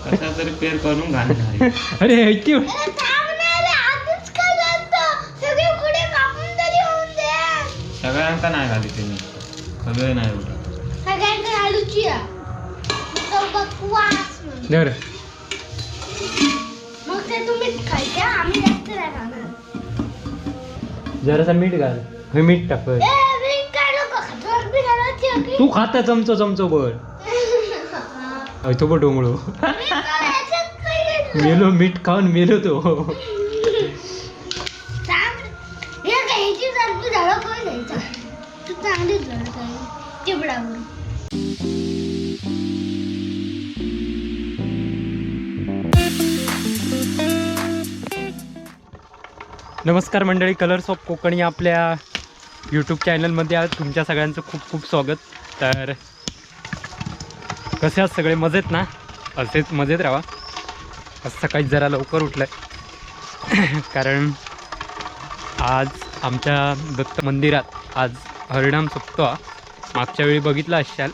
कसा तरी पेर करून घालणार. अरे इतकी अरे थांब ना रे, आधीच काय घालतो? सगळे पुढे कापून तरी होऊन दे. सगळ्यांका नाही घाली तुम्ही, सगळे नाही उठत. सगळ्यांना घालूची आहे. तो बकवास म्हणून. धर. मग ते तुम्हीच खायचे, आम्ही जास्त नाही खाणार. जरासा मीठ घाल, हे मीठ टाक. ए, मी काय नको खातो, अगदी घालायची होती. तू खाता चमचो चमचो बर. तो पण डोंगळो. मी तर ह्याच्यात काही घेतलं. मेलो, मीठ खाऊन मेलो तो. थांब. हे काय, ह्याची सारखी झाडं कोण घ्यायचा? तू चांगलीच झाडं खायची. चिबडावर. नमस्कार मंडळी, कलर्स ऑफ कोकण या आपल्या यूट्यूब चॅनलमध्ये आज तुमच्या सगळ्यांचं खूप खूप स्वागत. तर कसे आहात सगळे? मजेत ना? असेच मजेत राहा. आज सकाळी जरा लवकर उठलं आहे कारण आज आमच्या दत्त मंदिरात आज हरिणाम सप्ताह. मागच्या वेळी बघितला असाल,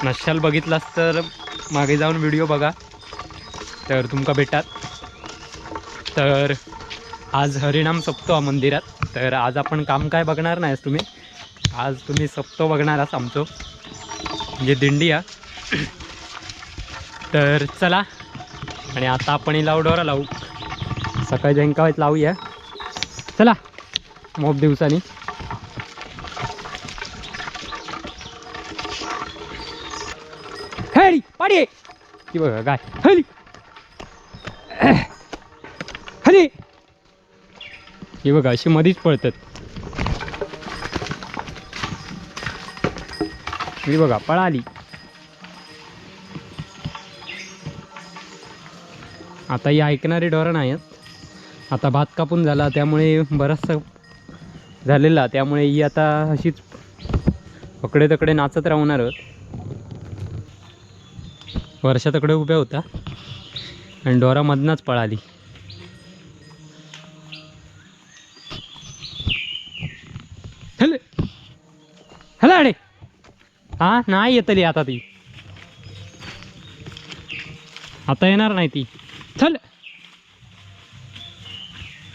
नसाल बघितलास तर मागे जाऊन व्हिडिओ बघा, तर तुमका भेटात. तर आज हरिणाम सप्ताह मंदिरात. तर आज आपण काम काय बघणार नाहीस तुम्ही, आज तुम्ही सप्ताह बघणार आहात आमचो, म्हणजे दिंडी हा. तर चला, आणि आता आपण ही लावडोरा लावू, सकाळी जंकावत लावूया. चला मोप दिवसांनी. हेडी पाडी ती बघा काय हली हली, ही बघा अशी मधीच पळतात. ही बघा पळाली. आता ही ऐकणारी ढोरं नाही आहेत. आता भात कापून झाला, त्यामुळे बराचसा झालेला, त्यामुळे ही आता अशीच पकडे तकडे नाचत राहणार आहोत. वर्षा तकडे उभ्या होता आणि डोरा मधनाच पळाली. हॅलो हॅलो, अडे हा नाही येतली आता ती, आता येणार नाही ती. चल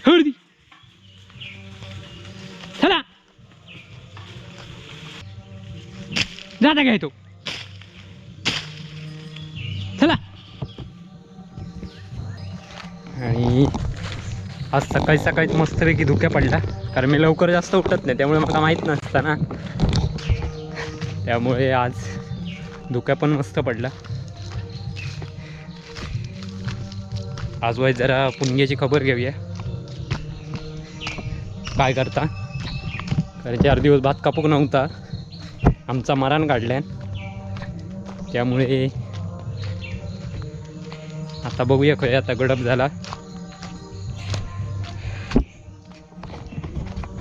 हळदी, चला जाता काय तो, चला. आणि आज सकाळी सकाळीच मस्तपैकी धुक्या पडला, कारण मी लवकर जास्त उठत नाही, त्यामुळे मला माहीत नसतं ना, त्यामुळे आज धुक्या पण मस्त पडला. आज वाय जरा पुणग्याची खबर घेऊया काय करता, कारण 4 दिवस भात कापूक नव्हता आमचा, मरान काढल्यान, त्यामुळे आता बघूया खय आता गडप झाला.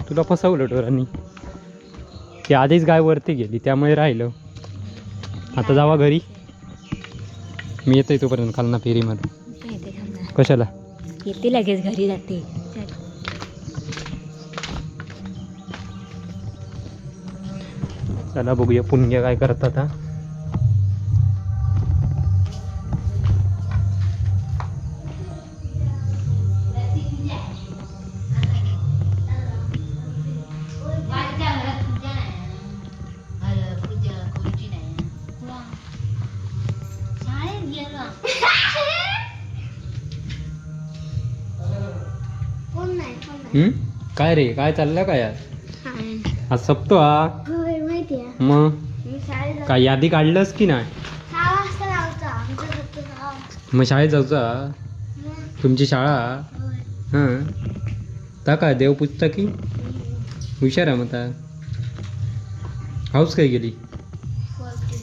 तुला फसवलं ढोरांनी, ती आधीच गाय वरती गेली त्यामुळे राहिलं. आता जावा घरी, मी येतोय तोपर्यंत खालना फेरीमध्ये. येते थांब ना. कशाला? येते लगेच घरी जाते. चल. चला बघूया पुणग्या काय करतात हा. शाळेत गेलो. कोण नाही, कोण नाही. हम्म? काय रे, काय चाललं काय आज? हाय. आज सपतो हा. होय, माहिती आहे. मग मी शाळेत जातो. काय यादी काढलंस की नाही? 6 वाजता लावतो आमचं सप्ताह 6 वाजता. मग शाळेत जाऊचा? मग, तुमची शाळा? होय. हां, ता काय देव पूजता की हुशार आहे मग ता. हाऊस काय गेली? वरती.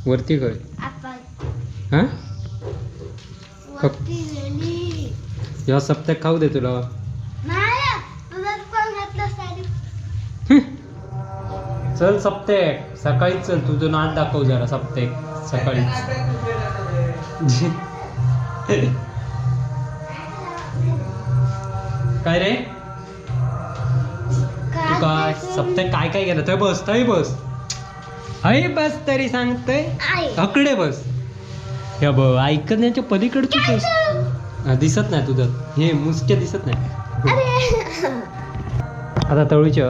वरती काय? आपण हां, वरती गेली. या सप्त्यात खाऊ दे तुला. नाही, तुझाच कोण घातलं साडी? चल सप्तेक सकाळीच चल, तुझं नाच दाखव जरा सप्तेक सकाळीच. काय रे तू काय सप्तेक काय काय केलं? थंय बस, थंय बस, हय बस तरी सांगतय. आई. अकडे बस. ह्या बघ, ऐकण्याच्या पलीकडची दिसत नाही तुझं हे मुसक्या दिसत नाही. अरे. आता तळूचे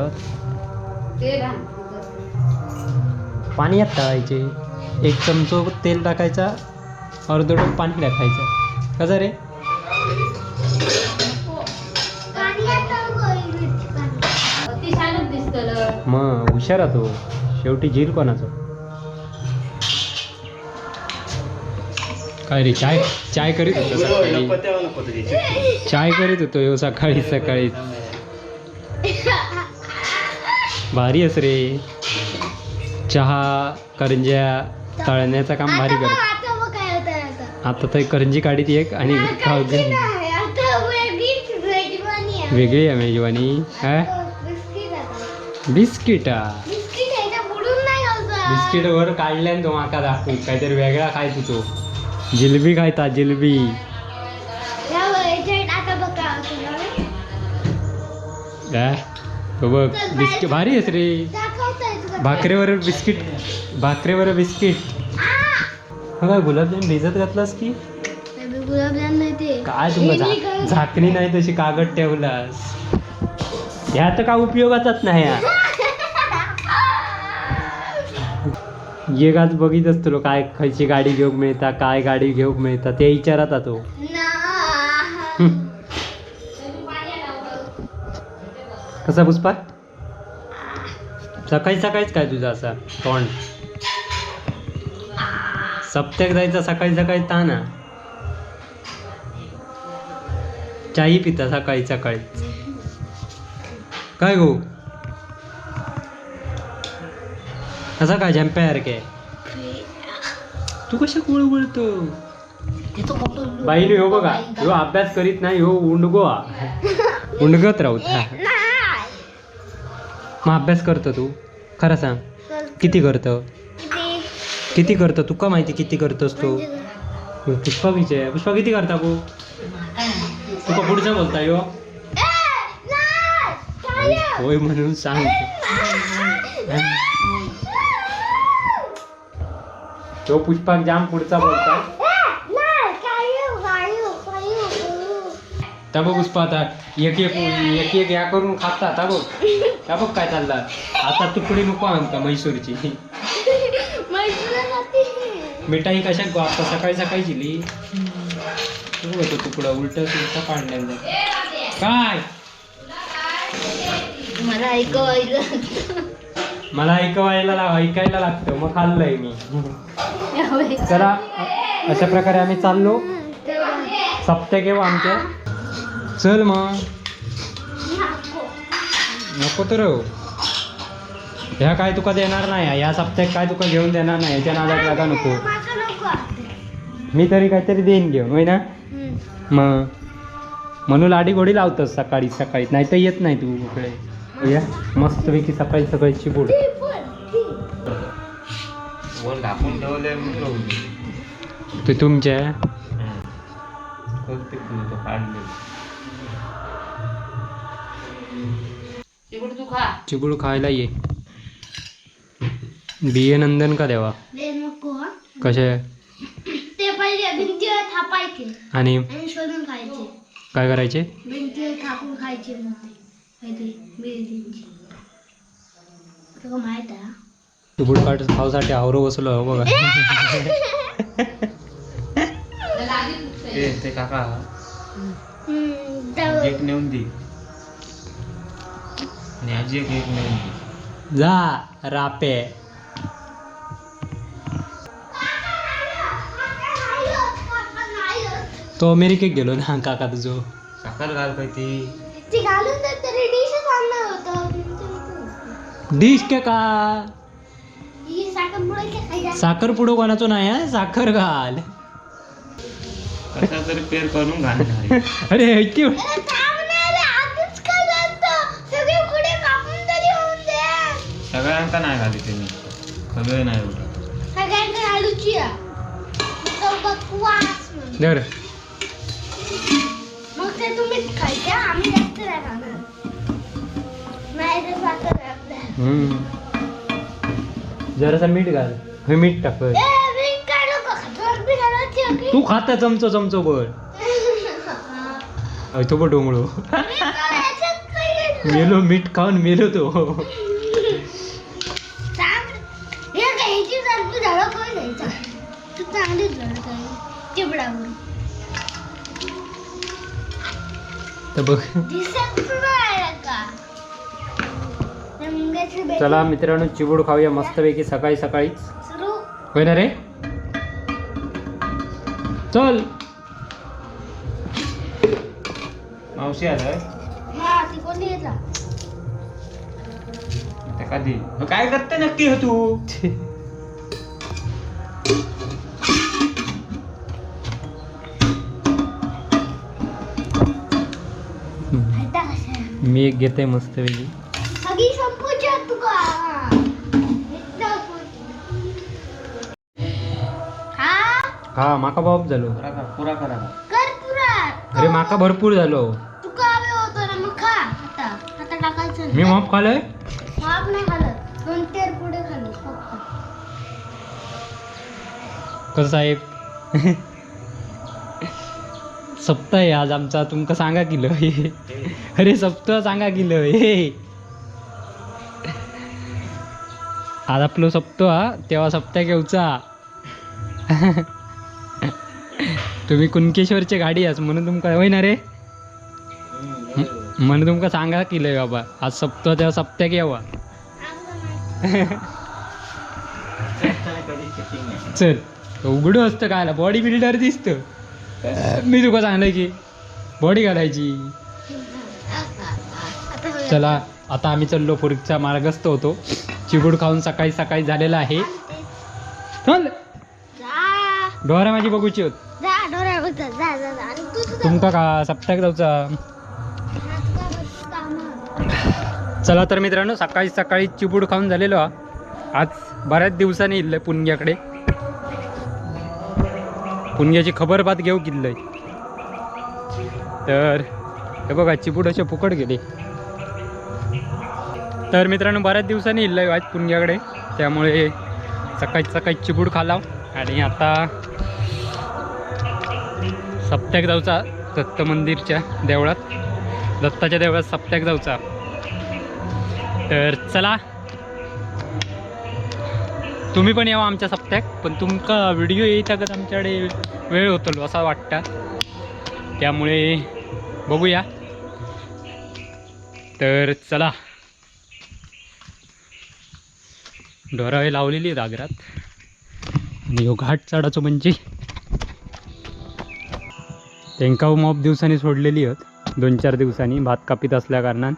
पाण्यात तळायचे. एक चमचो तेल टाकायचा, अर्ध टोप पाणी टाकायचं. कसं रे? पाणी आता गोळी मिरची पाणी. मग हुशार तो शेवटी झील कोणाचं काय रे? चाय चाय करीत होतो सकाळी. चाय करीत होतो ह्यो सकाळी सकाळी. भारी आहेस रे. चहा करंज्या तळण्याचं काम भारी आता बघ, करतो. आता बघ काय होतं आता. आता तर करंजी काढीत एक आणि खाऊ करंजी नाही, आता वेगळीच मेजवानी आहे. वेगळी आहे मेजवानी काय? बिस्किट आता. बिस्किटा. बिस्किट ह्याच्या बुडून नाही खायचं. बिस्किट वर काढल्यान तो माका दाखवू काहीतरी वेगळा खायत होतो. जिलबी खायता जिलबी. ह्या ह्याच्यात आता बघ काय होतं. काय तो बघ बिस्किट भारी आहेस रे. दाखवतोय तुला. भाकरीवर बिस्किट, भाकरीवर बिस्किट. हा काय गुलाबजाम भिजत घातलास की? नाही, गुलाबजाम नाही ते. काय तुला हे नाही काय? झाकणी नाही तशी कागद ठेवलास. ह्या तर काय उपयोगाचाच नाही हा. एक आज बघित असतो काय खयची गाडी घेऊक मिळता, काय गाडी घेऊक मिळता ते विचारात तो. ना. कसा पुष्पा सकाळी सकाळीच काय तुझा असा तोंड सप्त्याक जायचा सकाळी सकाळी ताना चाही पिता सकाळी सकाळी काय गो? कसा काय झंप्यासारखे तू कशा गोळ बोलतो? बाईने हो बघा, ह्यो अभ्यास करीत नाही, ह्यो उंडगो हा. उंडगत राहत. नाही. मग अभ्यास करतो तू? खरं सांग. करतो. किती करतो? किती? किती करतो तुका माहिती किती करतोस तू? म्हणजे पुष्पा विजय पुष्पा किती करता गो? तुका पुढचं बोलता यो. ए, नाही. काय? होय म्हणून सांग. तो पुष्पाक जाम पुढचा बोलता. ए, नाही. काय? काय? काय? त्या बघ पुष्पा आता एक एक एक एक या करून खाता. ता बघ, त्या बघ काय चालला. आता तुकडी नको आमका म्हैसूरची. म्हैसूरला जाते. मिठाई कशात गो? आता सकाळी सकाळी दिली तू होतो तुकडा उलट सुलट पाडल्यानं काय? मला ऐकवायला. मला ऐकवायला ऐकायला लागतं मग खाल्लंय मी. चला, अशा प्रकारे आम्ही चाललो. सप्त्या घेऊ आमच्या. चल मग. नको. नको तर हो. ह्या काय तुका देणार नाही ह्या सप्त्यात, काय तुका घेऊन देणार नाही. ह्याच्या नादात लागा नको. माका नको आता. मी तरी काहीतरी देईन घेऊन होय ना? हम्म. मग म्हणून लाडी गोडी लावतोस सकाळी सकाळी, नाही तर येत नाही तू इकडे. या मस्तपैकी सकाळी सकाळी चिबूड. ती पण, ती. वर झाकून ठेवलंय म्हटलं. ते तुमच्या करते तो काढले. चिबूड खायला ये. बी ए नंदन का देवा? दे नको हा. कसे? ते पहिले भिंतीवर थापायचे. आणि आणि शोधून खायचे. काय करायचे? भिंतीवर थापून खायचे मग ते काहीतरी भिंतींची तुका माहित आहे हा? चिबूड काट खाऊसाठी आवरो बसलो हो बघा. ते ते काका हम्म, जाऊ. एक नेऊन दे आणि आजी एक एक नेऊन दे. जा रापे. काका नाही होत, काका नाही होत. तो अमेरिकेत गेलो ना काका तुझो. साखर घाल काय ती. ती घालून दे तरी डिशच आणणार होतं. डिश के का? ही साखर बुडायची खायला. साखर पुढं कोणाचो नाही हा, साखर घाल. कसा तरी पेर करून घालणार. अरे इतकी अरे थांब ना रे, आधीच काय झालं? सगळे पुढे कापून तरी होऊन दे. सगळ्यांका नाही घाली त्यांनी, सगळे नाही उठत. सगळ्यांना घालूची आहे. तो बकवास म्हणतो. धर. मग ते तुम्हीच खायचे, आम्ही जास्त नाही खाणार. नाही तर साखर घालणार. हम्म. जरासा मीठ घाल, हे मीठ टाक. ए, मीठ काय नको, खतरनाक बी घालायची. सगळी तू खाता चमचो चमचो भर. अय, तो पण डोंगळो मी तर ह्याच्यात काय घेतलं? मेलो, मीठ खाऊन मेलो तो. सांग. हे काय, ह्याची सारखी झाडं कोण घ्यायचा? तू चांगलीच झाडं काय चिबडावर तर बघ. दिसत नाही का त्या मुंग्याची बेल चला मित्रांनो, चिबूड खाऊया मस्तपैकी सकाळी सकाळीच. सुरू. होय ना रे? चल. मावशी आलाय. हा, ती कोणी घेतला? आता कधी हो, काय करते नक्की हो तू? आता कशा मी एक घेते मस्तपैकी. सगळी संपूच्या तुका. इतका हा. हा, माका बाप झालो. पुरा करा, पुरा करा. कर पुरा. अरे, माका भरपूर झालो. तुका हवे होतो ना, मग खा आता. आता टाकायचं. मी माप खालोय. माप नाही खाल्लं, दोन तेर पुढे खाल्लं फक्त. कसं साहेब, सप्ताह आहे आज आमचा, तुमका सांगा किलो. अरे, सप्ताह सांगा किलो. हे आज आपलो सप्ताह हा, तेव्हा सप्ताह घेऊचा. तुम्ही कुणकेश्वरचे गाडी आस म्हणून तुमका होय ना रे, म्हणून तुमका सांगा किलो बाबा, आज सप्ताह तेव्हा सप्त्याक यावा. कधी सेटिंग नाही. चल, उघडं असतं कायला, बॉडी बिल्डर दिसतं. मी तुका सांगलं की बॉडी घालायची. आता. चला, आता आम्ही चाललो, पुढचा मार्गस्थ होतो. चिबूड खाऊन सकाळी सकाळी झालेला आहे. चल. जा. डोरा माझी बघूची होत. जा डोळ्या बघ, जा जा जा आणि तू सुद्धा. तुमका का सप्त्याक जाऊचा? हा, तुका बघ कामं. चला तर मित्रांनो, सकाळी सकाळी चिबूड खाऊन झालेलो हा. आज बऱ्याच दिवसांनी इल्लंय पुणग्याकडे. पुणग्याची खबर बात घेऊ किल्लय. तर हे बघा, चिबूड असे फुकट गेले. तर मित्रांनो, बऱ्याच दिवसांनी इल्लंय आज पुणग्याकडे, त्यामुळे सकाळी सकाळी चिबूड खालाव आणि आता सप्त्याक जाऊचा दत्त मंदिरच्या देवळात, दत्ताच्या देवळात सप्त्याक जाऊचा. तर चला, तुम्ही पण यावं आमच्या सप्त्याक. पण तुमका व्हिडिओ येत अगं आमच्याकडे वेळ होतो असा वाटतं, त्यामुळे बघूया. तर चला, ढोरावे लावलेली आहेत आग्रात आणि ह्यो घाट चढाचो म्हणजे तेंका मॉप दिवसांनी सोडलेली आहेत, 2-4 दिवसांनी भात कापीत असल्या कारणान.